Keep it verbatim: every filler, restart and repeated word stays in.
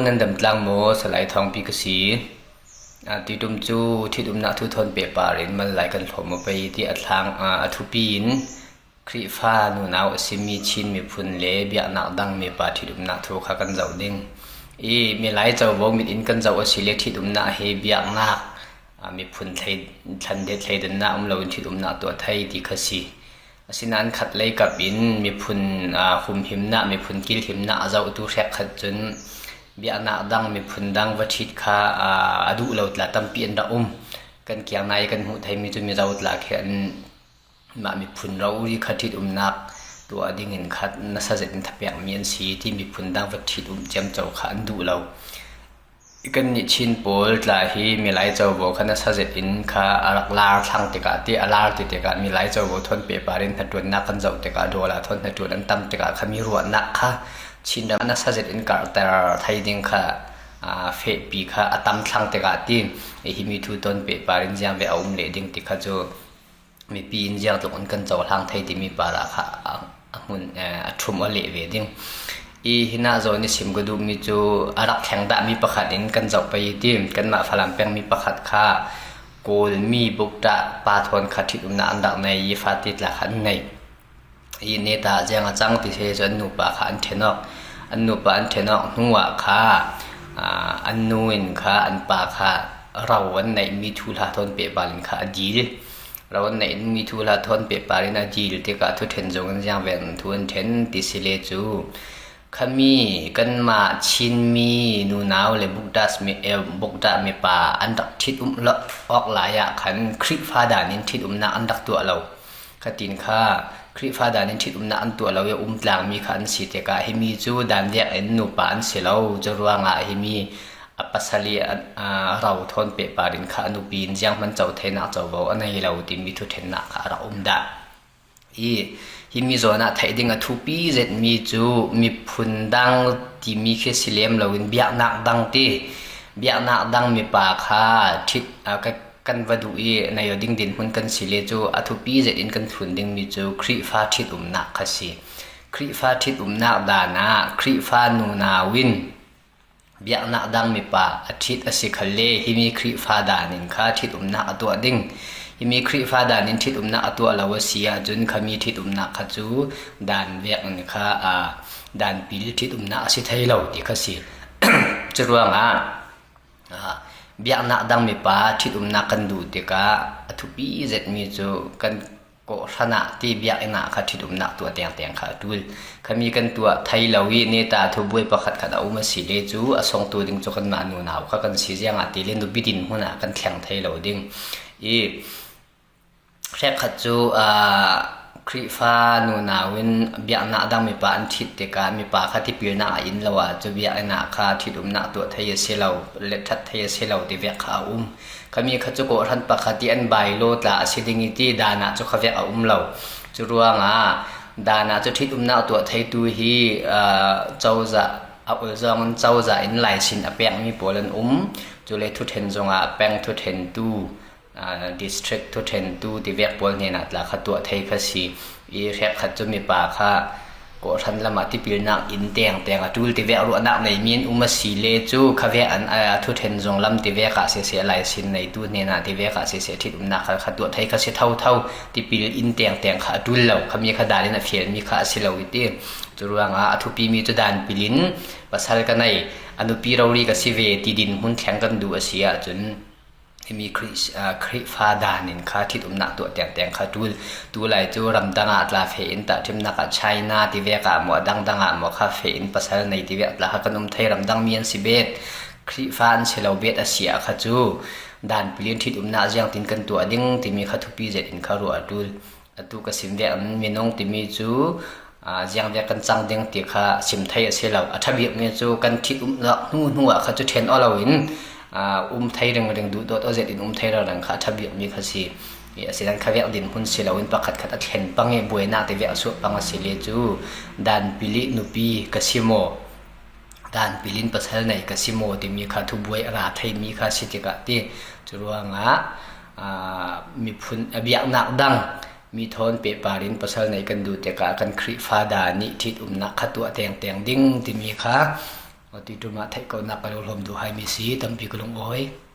Nan dam tlang maw, Salai Thawngpi ka si. A, tuitum cu thit umnak thu thawn pehpar in mal lai kan hlawm aw pei ti a thlang, a, a thupi in Khrihfa nunau a simi Chin miphun le biaknak dang mipa thit umnak thu kha kan zoh ding. I, Milai covo mit in kan zoh a si le thit umnak hi biaknak, a, miphun thlei-, thlandet thleidannak um loin thit umnak tuah thei ti kha si. Asinain khatlei kap in miphun, aa, humhimnak, miphun kilhimnak a zohtu hrekkhat cun biaknak dang, miphun dang va ṭhit kha, aa, a duh lo tla tampi an rak um. Kan kiang nai kan hmuh theimi cu Mizo tla khi an mah miphun rori kha ṭhit umnak tuah dingin kha nasa zetin thapekmi an si ti miphun dang va ṭhit um ciamco kha an duh lo. Kannih Chin pawl tla hi Milai covo kha nasa zetin kha a rak lar thlang tikah ti, a lar ti tikah Milai covo thawn pehpar in hnaṭuannak kan zoh tikah, dollar thawn hnaṭuan an tam tikah kha mi ruahnak kha Chin ram a nasa zetin karhter thei ding kha, aa, fehpi kha a tam thlang tikah ti, himi thu thawn pehpar in ziang ve a um leh ding ti kha cu mipi in ziangtluk in kan cohlang thei timi parah kha a, a hmun, eh, a ṭhum aw leh ve ding. I hinah zawn i sim ka duhmi cu a rak thleng dahmi pakhat in kan zoh pei i ti. Kanmah Falam pengmi pakhat kha Kawlmi bukṭah pa thawn kha ṭhit umnak an rak nei i fate tla kha an nei. I neta ziang a cang ti si cu an nupa kha an ṭhen awk. An nupa an ṭhen awk hnuah kha, aa, an nu in kha an pa kha ro an neihmi thuhla thawn pehpar in kha a dil. Ro an neihmi thuhla thawn pehpar in a dil tikah thuṭhen zong in ziang vek thu an ṭhen ti si le cu, khami kanmah Chinmi nunau le bukṭah mi, eh, bukṭah mipa an rak ṭhit um lo awk lai ah khan Khrihfa dan in ṭhit umnak an rak tuah lo. Khatin kha Khrihfa dan in ṭhit umnak an tuah lo i a um tlangmi kha an si tikah himi cu dan vek in nupa an si lo. Cu ruangah himi a pasal i a, a ro thawn pehpar in kha a nupi in zianghman co theinak covo a nei lo timi thuṭhennak kha a rak um dah. I himi zawn ah theih ding a thupi zetmi cu miphun dang timi khi si lem loin biaknak dang ti, biaknak dang mipa kha ṭhit, a, ka, kan va duh i nei aw ding dinhmun kan si le cu a thupi zetin kan thlun dingmi cu Khrihfa ṭhit umnak kha si. Khrihfa ṭhit umnak dan ah Khrihfa nunau in biaknak dang mipa a ṭhit a si khalle himi Khrihfa dan in kha ṭhit umnak a tuah ding. Himi Khrihfa dan in ṭhit umnak a tuah lo a si ahcun khami ṭhit umnak kha cu dan vek in kha, aa, dan pil ṭhit umnak a si thei lo ti kha si. Cu ruangah, aa, biaknak dang mipa ṭhit umnak kan duh tikah a thupi zetmi cu kan kawhhran ah ti biakinn ah kha ṭhit umnak tuah tengteng kha a ṭul. Khami kan tuah thei lo i neta thubuai pakhatkhat a um a si le cu a songtu ding cu kanmah nunau kha kan si ziang ah ti le nupi dinhmun ah kan thleng thei lo ding. I hrekkhat cu, aa, Khrihfa nunau in biaknak dang mipa an ṭhit tikah mipa kha tipilnak a in lo ahcun biakinn ah kha ṭhit umnak tuah thei a si lo, let ṭhat thei a si lo ti vek kha a um. Khami kha cu kawhhran pakhat i an bylaw tla a si ding i ti dan ah cu kha vek a um lo. Cu ruangah dan ah cu ṭhit umnak tuah theitu hi, aa, cozah, a ulzawng in cozah in laisin a pekmi pawl an um. Cule thuṭhen zongah peng thuṭhentu, aa, district thuṭhentu ti vek pawl hnenah tla kha tuah thei kha si. I hrekkhat cu mipa kha kawhhran lamah tipilnak in tengteng a ṭul ti vek ruahnak neimi an um a si le cu kha vek an, aa, thuṭhen zong lam ti vek ah siseh, laisin neitu hnenah ti vek ah siseh, ṭhit umnak kha, kha tuah thei kha si thotho. Tipil in tengteng kha a ṭul lo. Khami kha dan in a fialmi kha a si lo i ti. Cu ruangah a thupimi cu dan pil in pasal ka nei, a nupi rori ka si ve ti dinhmun thleng kan duh a si ahcun, himi Khrih-, aa, Khrihfa dan in kha ṭhit umnak tuah tengteng kha ṭul. Tulai cu ramdang ah tla feh in, tahṭhimnak ah China ti vek ah maw, a dangdang ah maw kha feh in pasal nei ti vek tla kha kan um thei, ramdang mi an si bet, Khrihfa an si lo bet a si ah kha cu dan pil in ṭhit umnak ziangtin kan tuah ding timi kha thupi zet in kha ruah a ṭul. Atu ka sim vek in minung timi cu, aa, ziang vek kan cang ding ti kha sim thei a si lo. A ṭha bikmi cu kan ṭhit um lo hnu hnu ah kha cu ṭhen aw lo in, aa, um thei ringring, duhdawt aw zet in um thei ringring kha a ṭha bikmi kha si. I, asinain kha vek dinhmun si lo in pakhatkhat a thlen pang i buainak ti vek a suah pang a si le cu dan pil i nupi ka si maw, dan pil in pasal nei ka si maw timi kha thubuai a ra theimi kha si tikah ti. Cu ruangah, aa, miphun a biaknak dang mi thawn pehpar in pasal nei kan duh tikah kan Khrihfa dan nih ṭhit umnak kha tuah tengteng ding timi kha Atu i ṭum ah theih ko nak ka lo hlawm duh hai mi si tampi ka lung awi.